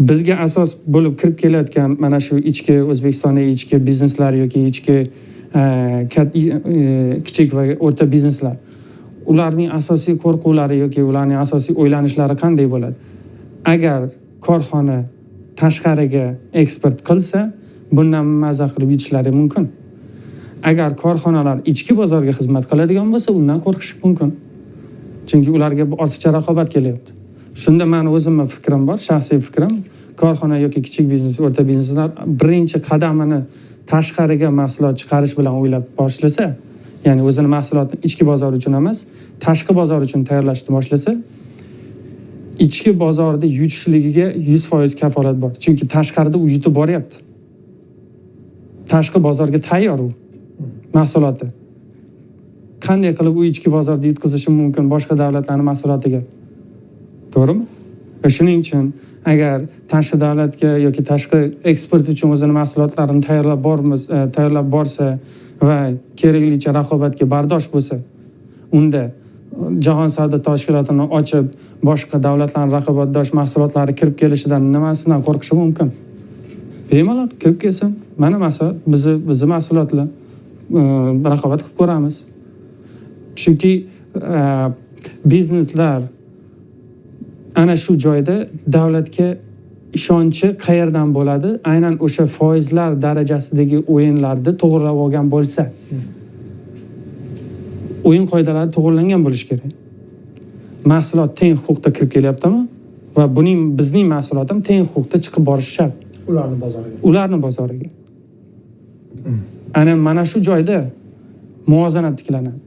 Bizga asos bo'lib kirib kelayotgan mana shu ichki O'zbekistonda ichki bizneslar yoki ichki kichik va o'rta bizneslar, ularning asosiy qo'rquvlari yoki ularning asosiy o'ylanishlari qanday bo'ladi? Agar korxona tashqariga eksport qilsa, bundan maza qilib yutishlari mumkin. Agar korxonalar ichki bozorga xizmat qiladigan bo'lsa, undan qo'rqish mumkin, chunki ularga ortiqcha raqobat kelyapti. Shunda mani o'zimni fikrim bor, shaxsiy fikrim: korxona yoki kichik biznes, o'rta bizneslar birinchi qadamini tashqariga mahsulot chiqarish bilan o'ylab boshlasa, ya'ni o'zini mahsulotini ichki bozor uchun emas, tashqi bozor uchun tayyorlashni boshlasa, ichki bozorda yutishligiga 100% kafolat bor, chunki tashqarida u yutib boryapti, tashqi bozorga tayyor u mahsuloti. Qanday qilib u ichki bozorda yutqazishi mumkin boshqa davlatlarni mahsulotiga, to'g'rimi? Va shuning uchun agar tashqi davlatga yoki tashqi eksport uchun o'zini mahsulotlarini tayyorlab borsa va keraklicha raqobatga bardosh bo'lsa, unda Jahon savdo tashkilotini ochib, boshqa davlatlarning raqobatdosh mahsulotlari kirib kelishidan nimasidan qo'rqishi mumkin? Bemalol kirib kelsin. Mana, masalan, bizni mahsulotlar, raqobat qilib ko'ramiz. Chunki bizneslar ana shu joyda davlatga ishonchi qayerdan bo'ladi? Aynan o'sha foizlar darajasidagi o'yinlarni to'g'irlab olgan bo'lsa. O'yin qoidalari to'g'irlangan bo'lishi kerak. Mahsulot teng huquqda kirib kelyaptimi va buning, bizning mahsulotim teng huquqda chiqib borishi shart ularni bozoriga. Ularni bozoriga. Ana mana shu joyda muvozanat tiklanadi.